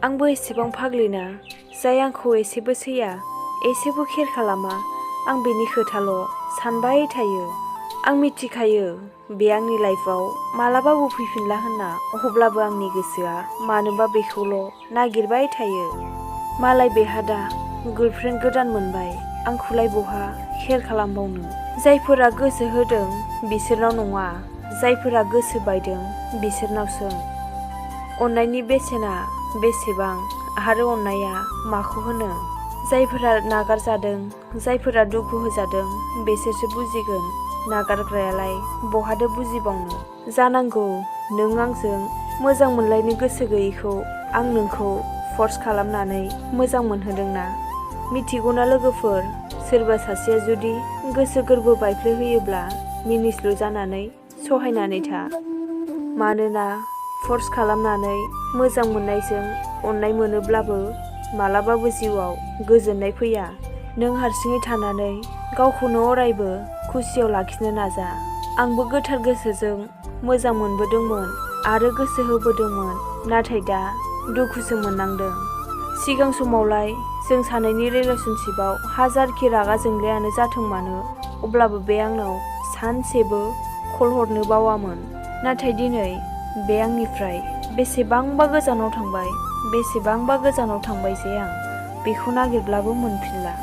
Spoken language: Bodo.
आंबो एसेबां फाग्लिना जाय आंखौ एसेबो सैया एसेबो केयार खालामा। आं बेनि खोथाल' सानबाय थायो। आं मिथिखायो बे आंनि लाइफआव मालाबाबो फैफिनला होनना, अब्लाबो आंनि गोसोआ मानोबा बेखौल' नागिरबाय थायो। मालाय बेहा दा गार्लफ्रेन्ड गोदान मोनबाय, आंखौलाय बहा केयार खालामबावनो। जायफोरा गोसो होदों बिसोरनाव नङा, जायफोरा गोसो बायदों बिसोरनावसो। अननायनि बेसेना बेसेबां आरो अननाया माखौ होनो? जायफोरा नागारजादों, जायफोरा दुखु होजादों बेसोरसो बुजिगोन। नागारग्रायालाय बहाथो बुजिबावनो। जानांगौ नों आंजों मोजां मोनलायनो गोसो गैयैखौ आं नोंखौ फर्स खालामनानै मोजां मोनहोदोंना। मिथिगौना लोगोफोर, सोरबा सासेया जुदि गोसो गोरबो बायफ्लेहोयोब्ला मिनिस्लु जानानै सहायनानै था। मानोना फर्स खालामनानै मोजां मोननायजों अननाय मोनोब्लाबो मालाबाबो जिउआव गोजोननाय फैया। नों हारसिङै थानानै गावखौनो अरायबो खुसियाव लाखिनो नाजा। आंबो गोथार गोसोजों मोजां मोनबोदोंमोन आरो गोसो होबोदोंमोन, नाथाय दा दुखुसो मोननांदों। सिगां समावलाय जों सानैनि रिलेशनशिपआव हाजारखि रागा जोंलायानो जाथों मानो, अब्लाबो बे आंनाव सानसेबो कल हरनो बावामोन। नाथाय दिनै बे आंनिफ्राय बेसेबांबा गोजानाव थांबाय, बेसेबांबा गोजानाव थांबाय जे आं बेखौ नागिरब्लाबो मोनफिनला।